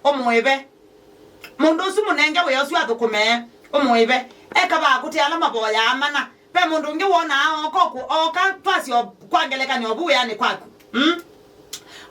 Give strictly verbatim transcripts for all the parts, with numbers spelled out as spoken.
ũmũĩve. Mũndũ ũsu mũnenge wĩa ũsu athũkũme, ũmũĩve. Ekavaa kũte ala mavoyaa mana. Ve mũndũ ũngĩ wonaa oka ũkũ-, oka twasyo kwa ngelekany'o vu wĩanĩ kwaku. Mm?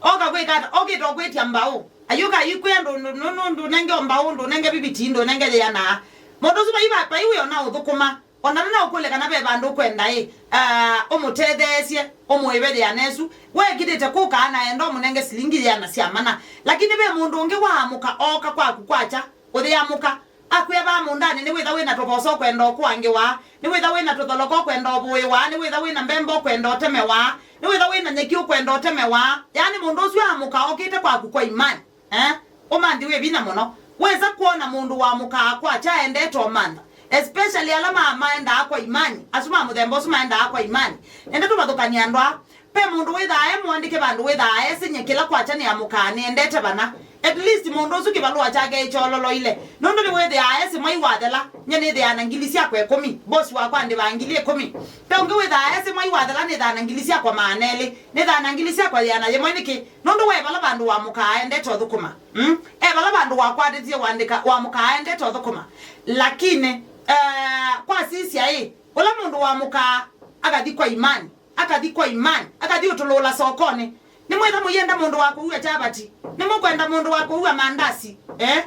Oka kwĩka ata? Okĩte ũkwĩtya mbaũ. Ayũka aikwĩa ndũ, ndũ, ndũ, ndũ, ndũnenge mbaũ, ndũnenge viviti, ndũnenge yĩanaa. Mũndũ ũsu vai va-, vai wĩa ona ũthũkũma. Ona nĩnaũkũlya kana ve vandũ ũkwenda ĩ, ah, ũmũtetheesye, ũmũĩve yĩana ĩsu. We ekĩtĩte kũka na enda ũmũnenge silingi yĩana sya mana. Lakini ve mũndũ ũngĩ waamũka ooka kwaku kwakya, ũyĩamũka, akwĩa vaa mũũndanĩ nĩwĩtha wĩ na tũvosa ũkwenda ũkũangĩwa, nĩwĩtha wĩ na tũtholoko ũkwenda ũvũĩwa, nĩwĩtha wĩ na mbemba ũkwenda ũtemewa, nĩwĩtha wĩ na nyeki ũkwenda ũtemewa. Yaani mũndũ ũsu aamũka okĩte kwaku kwa imani. Eh? Ũmanthi wĩ vinya mũno. Wesa kwona mũndũ wamũkaa kwakya aendete ũmantha. Especially ala ma-, maendaa kwa imani. Asu ma mũthemba ũsu maendaa kwa imani. Nenda tũvathũkany'e andũ aa. Ve mũndũ wĩthaa e mũandĩke vandũ wĩthaa esinye kĩla kwakya nĩamũkaa nĩendete vana. At least mũndũ ũsu kĩvalũa kyake ĩkyololoile. Nũndũ nĩwĩthĩaa esi mwai wathela, nye nĩthĩaa na ngili syakwa ĩkũmi. Boss wakwa andĩvaa ngili ĩkũmi. Ve ũngĩ wĩthaa esi mwai wathela nĩthaa na ngili syakwa maana elĩ. Nĩthaa na ngili syakwa yĩana yĩmwe nĩkĩ? Nũndũ we vala vandũ wamũkaa aendete ũthũkũma. Mm? E vala vandũ wakwatĩtie wandĩka wamũkaa aendete ũthũkũma. Lakini, eh, kwa sisya ĩ, ũla mũndũ wamũkaa akathi kwa imani, akathi kwa imani, akathi ũtũlũla sokonĩ. Nĩmwĩtha mũyenda mũndũ wa kũua chavati. Nĩmũkwenda mũndũ wa kũua mandasi. Eh?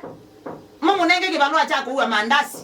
Mũmũnenge kĩvalũa kya kũua mandasi.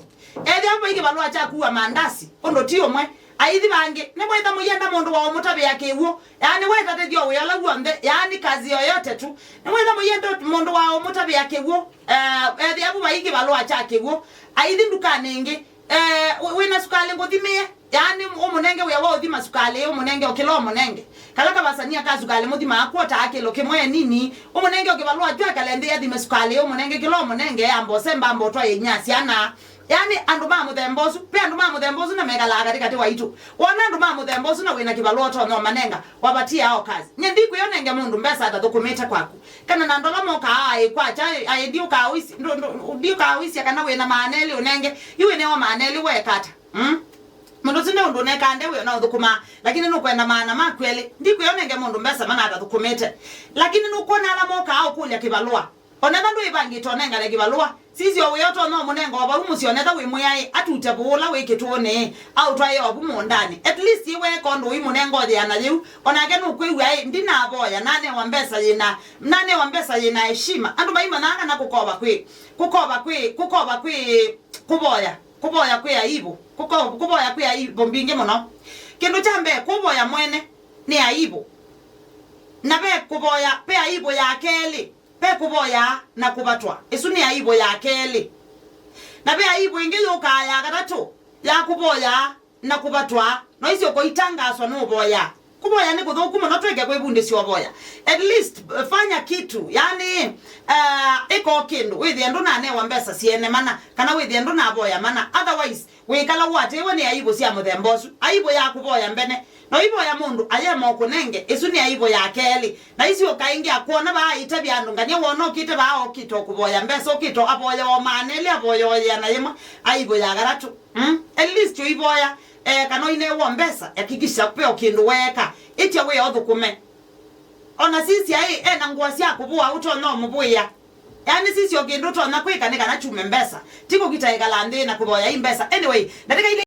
Ethĩwa vai kĩvalũa kya kũua mandasi, ũndũ ti ũmwe. Aithi vangĩ, nĩmwĩtha mũyenda mũndũ wa ũmũtavĩa kĩw'ũ. Yaani wetatĩthya wĩa ũla w'onthe, yaani kazi yoyote tu. Nĩmwĩtha mũyenda mũndũ wa ũmũtavĩa kĩw'ũ. Eh, ethĩwa vai kĩvalũa kya kĩw'ũ. Aithi ndukanĩ ĩngĩ, eh, wĩ-, wĩna sukalĩ ngũthimĩe. Yaani ũmũnenge wĩa wa ũthima sukalĩ, ũmũnenge o kĩla ũmũnenge. Kala kavasania ka sukalĩ mũthimaa kwota kĩlo kĩmwe nini, ũmũnenge o kĩvalũa kyu akale nthĩ athime sukalĩ, ũmũnenge kĩla ũmũnenge, amba ũsemba, amba ũtwae inyia syana. Yaani andũ ma mũthemba ũsu, ve andũ ma mũthemba ũsu na mekalaa katĩkatĩ waitũ. Wona andũ ma mũthemba ũsu na wĩna kĩvalũa ũtonya ũmanenga, wapatia ao kazi. Nye ndikwĩo nenge mũndũ mbesa atathũkũmĩte kwaku. Kana na andũ ala mokaa aĩ kwakya, aĩ ndiũkaa ũisi-, ndũ-, ndũ-, ndiũkaa ũisya kana wĩna maana elĩ ũnenge, yu wĩneo maana elĩ weeka ata? Mm? Mũndũ ũsu nĩ ũndũ ũnekaa nde wĩa na ũthũkũmaa, lakini nũkwenda maana maku elĩ. Ndikwĩa ũnenge mũndũ mbesa mana atathũkũmĩte. Lakini nũkwona ala mokaa ũkũlya kĩvalũa. Onetha ndwĩvangĩte ũnengane kĩvalũa. Sisya o wĩa ũtonya ũmũnenga o vau mũsyĩ, onetha wĩ mwĩaĩ, atute vũũ ũla wĩ kĩtũũnĩ, aũtwaĩe o vu mũũndanĩ. At least weeka ũndũ ũimũnenga ũyĩana yĩu, onake nũkwĩw'a ĩ, ndinavoya, nanewa mbesa yĩna, nanewa mbesa yĩna heshima. Andũ maimanyaa kana kũkova kwĩ, kũkova kwĩ, kũkova kwĩ kũvoya. Kũvoya kwĩ aibu. Kũko-, kũvoya kwĩ aibu mbingĩ mũno. Kĩndũ kya mbee, kũvoya mwene nĩ aibu. Na ve kũvoya, ve aibu ya kelĩ, ve kũvoya na kũvatwa. Ĩsu nĩ aibu ya kelĩ. Na ve aibu ĩngĩ yũkaa ya katatũ, ya kũvoya na kũvatwa. No icio kũitangaswa nũvoya. Kũvoya nĩ kũthũku mũno, twĩke kwĩvundĩsya ũvoya. At least, uh, fanya kitu, yani, uh, ĩka o kĩndũ, wĩthĩe ndũnanewa mbesa syene mana, kana wĩthĩe ndũnavoya mana. Otherwise, wĩkala ũatĩĩwe nĩ aibu sya mũthemba ũsu. Aibu ya kũvoya mbene. No ivoya mũndũ ayema ũkũnenge, ĩsu nĩ aibu ya kelĩ. Na isyũka ĩngĩ akwona vaa aitavya andũ ngania, wona ũkĩte vaa okĩte o kũvoya mbesa, ũkĩte avoya o maana elĩ, avoya o yĩana yĩmwe, aibu ya katatũ. Mm? At least ũivoya, eh, kana ũinewa mbesa, hakikisha ve o kĩndũ weeka. Ĩtya wĩa ũthũkũme. Ona sisya ĩ, ena ngũa sya kũvũa, ũtonya ũmũvũĩa. Yaani sisya o kĩndũ ũtonya kwĩka nĩ kana kyume mbesa. Ti kũkita ĩkala nthĩ na kũvoya i mbesa. Anyway, ndatĩka ilĩ